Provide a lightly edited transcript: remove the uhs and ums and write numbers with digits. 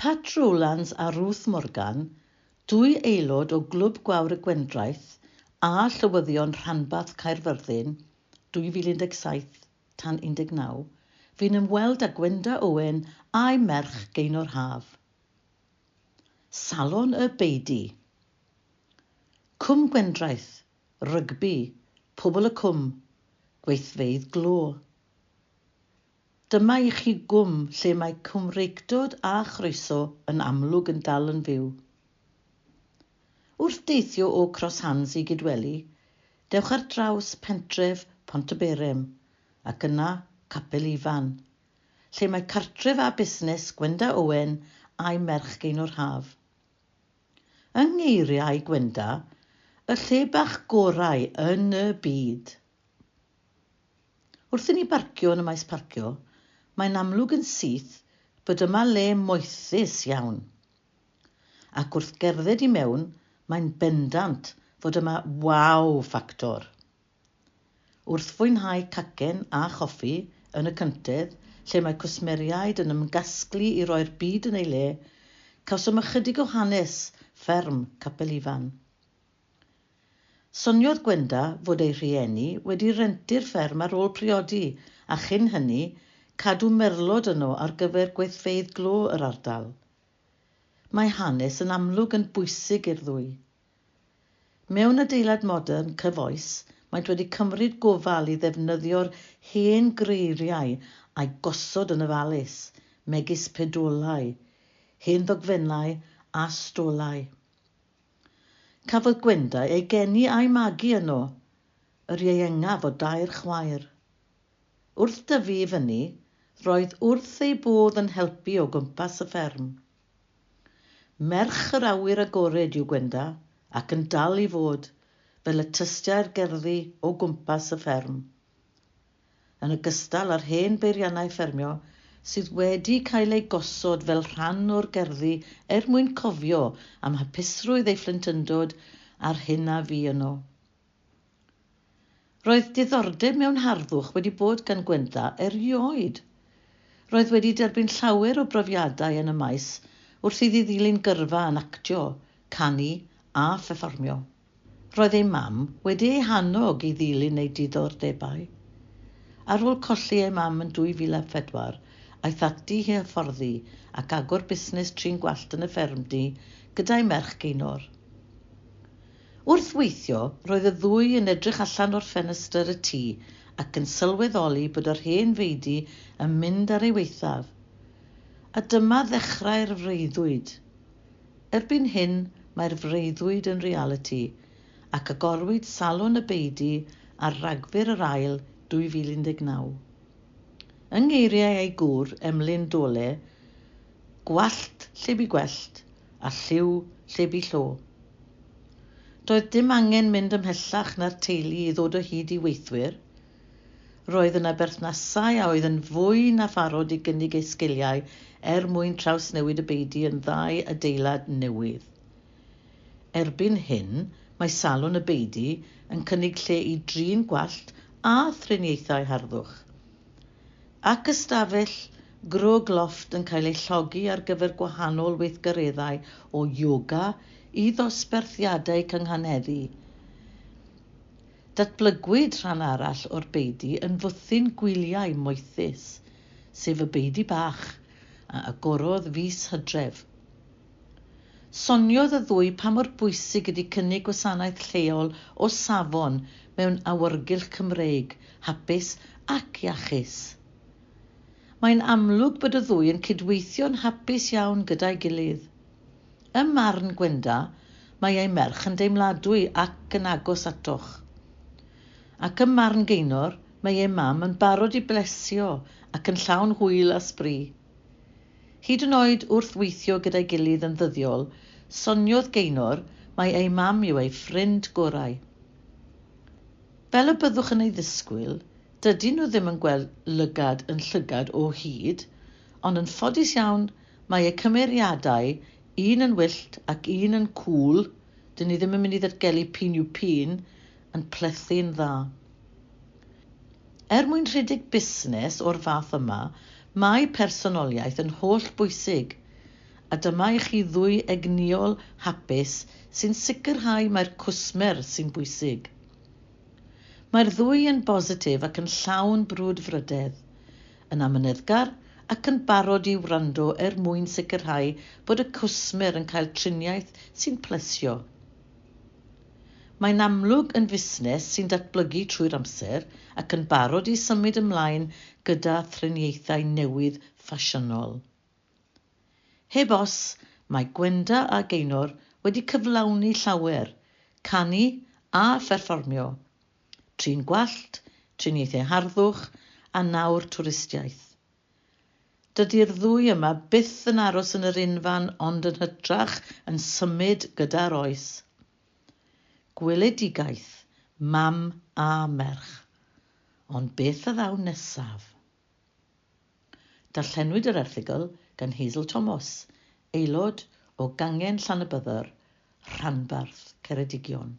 Pat Rowlands a Ruth Morgan, dwy aelod o Glwb Gwawr y Gwendraeth a Llywyddion Rhanbarth Caerfyrddin 2017 tan 19, fu'n ymweld â Gwenda Owen a'i merch Gaynor Haf. Salon y Beudy. Cwm Gwendraeth, rygbi, pobl y cwm, gweithfeydd glo. Dyma i chi gwm lle mae Cymreictod a chroeso yn amlwg yn dal yn fyw. Wrth deithio o Cross Hands i Gydweli, dewch ar draws pentref Pontyberem ac yna Capel Ifan, lle mae cartref a busnes Gwenda Owen a'i merch Gaynor Haf. Yng ngeiriau Gwenda, y lle bach gorau yn y byd. Wrth i ni barcio yn y maes parcio, mae'n amlwg yn syth bod yma le moethus iawn. Ac wrth gerdded i mewn, mae'n bendant fod yma waw ffactor. Wrth fwynhau cacen a choffi yn y cyntedd, lle mae cwsmeriaid yn ymgasglu i roi'r byd yn ei le, cawsom ychydig o hanes fferm Capel Ifan. Soniodd Gwenda fod ei rhieni wedi rentu'r fferm ar ôl priodi a chyn hynny, cadw merlod yno ar gyfer gweithfeydd glo yr ardal. Mae hanes yn amlwg yn bwysig i'r ddwy. Mewn adeilad modern cyfoes, maent wedi cymryd gofal i ddefnyddio'r hen greiriau a'u gosod yn ofalus, megis pedolau, hen ddogfennau a stolau. Cafodd Gwenda ei geni a'i magu yno, yr ieuengaf o dair chwaer. Wrth dyfu i fyny, roedd wrth ei bodd yn helpu o gwmpas y fferm. Merch yr awyr agored yw Gwenda, ac yn dal i fod, fel y tystiai'r gerddi o gwmpas y fferm. Yn ogystal â'r hen beiriannau ffermio sydd wedi cael eu gosod fel rhan o'r gerddi er mwyn cofio am hapusrwydd ei phlentyndod a'r hyn a fu yno. Roedd diddordeb mewn harddwch wedi bod gan Gwenda erioed. Roedd wedi derbyn llawer o brofiadau yn y maes wrth iddi ddilyn gyrfa yn actio, canu a pherfformio. Roedd ei mam wedi ei hannog i ddilyn ei diddordebau. Ar ôl colli ei mam yn 2004, aeth ati i hyfforddi ac agor busnes trin gwallt yn y ffermdy gyda'i merch Gaynor. Wrth weithio, roedd y ddwy yn edrych allan o'r ffenestr y tŷ ac yn sylweddoli bod yr hen feudy yn mynd ar ei waethaf. A dyma ddechrau'r freuddwyd. Erbyn hyn, mae'r freuddwyd yn realiti, ac agorwyd Salon y Beudy ar Ragfyr yr Ail 2019. Yng ngeiriau ei gŵr, Emlyn Dole, gwallt lle bu gwellt, a lliw lle bu llo. Doedd dim angen mynd ymhellach na'r teulu i ddod o hyd i weithwyr. Roedd yna berthnasau a oedd yn fwy na pharod i gynnig eu sgiliau er mwyn trawsnewid y beudy yn ddau adeilad newydd. Erbyn hyn, mae Salon y Beudy yn cynnig lle i drin gwallt a thriniaethau harddwch. Ac ystafell grog lofft yn cael ei llogi ar gyfer gwahanol weithgareddau o yoga i ddosbarthiadau cynghaneddu. Datblygwyd rhan arall o'r beudy yn fwthyn gwyliau moethus, sef y Beudy Bach, a agorodd fis Hydref. Soniodd y ddwy pa mor bwysig ydy cynnig gwasanaeth lleol o safon mewn awyrgylch Cymreig, hapus ac iachus. Mae'n amlwg bod y ddwy yn cydweithio'n hapus iawn gyda'i gilydd. Ym marn Gwenda, mae ei merch yn deimladwy ac yn agos atoch. Ac ym marn Gaynor, mae ei mam yn barod i blesio ac yn llawn hwyl a sbri. Hyd yn oed wrth weithio gyda'i gilydd yn ddyddiol, soniodd Gaynor mai ei mam yw ei ffrind gorau. Fel y byddwch yn ei ddisgwyl, dydyn nhw ddim yn gweld lygad yn llygad o hyd, ond yn ffodus iawn mae eu cymeriadau, un yn wyllt ac un yn cŵl, dyn ni ddim yn mynd i ddatgelu p'un yw p'un, yn plethu'n dda. Er mwyn rhedeg busnes o'r fath yma, mae personoliaeth yn holl bwysig, A dyma i chi ddwy egnïol hapus sy'n sicrhau mai'r cwsmer sy'n bwysig. Mae'r ddwy yn bositif ac yn llawn brwdfrydedd, yn amyneddgar ac yn barod i wrando er mwyn sicrhau bod y cwsmer yn cael triniaeth sy'n plesio. Mae'n amlwg yn fusnes sy'n datblygu trwy'r amser ac yn barod i symud ymlaen gyda thriniaethau newydd ffasiynol. Heb os, mae Gwenda a Gaynor wedi cyflawni llawer, canu a pherfformio, trin gwallt, triniaethau harddwch a nawr twristiaeth. Dydy'r ddwy yma byth yn aros yn yr unfan ond yn hytrach yn symud gyda'r oes. Gweledigaeth, mam a merch. Ond beth a ddaw nesaf? Darllenwyd yr erthygl gan Hazel Thomas, aelod o Gangen Llanybydder, Rhanbarth Ceredigion.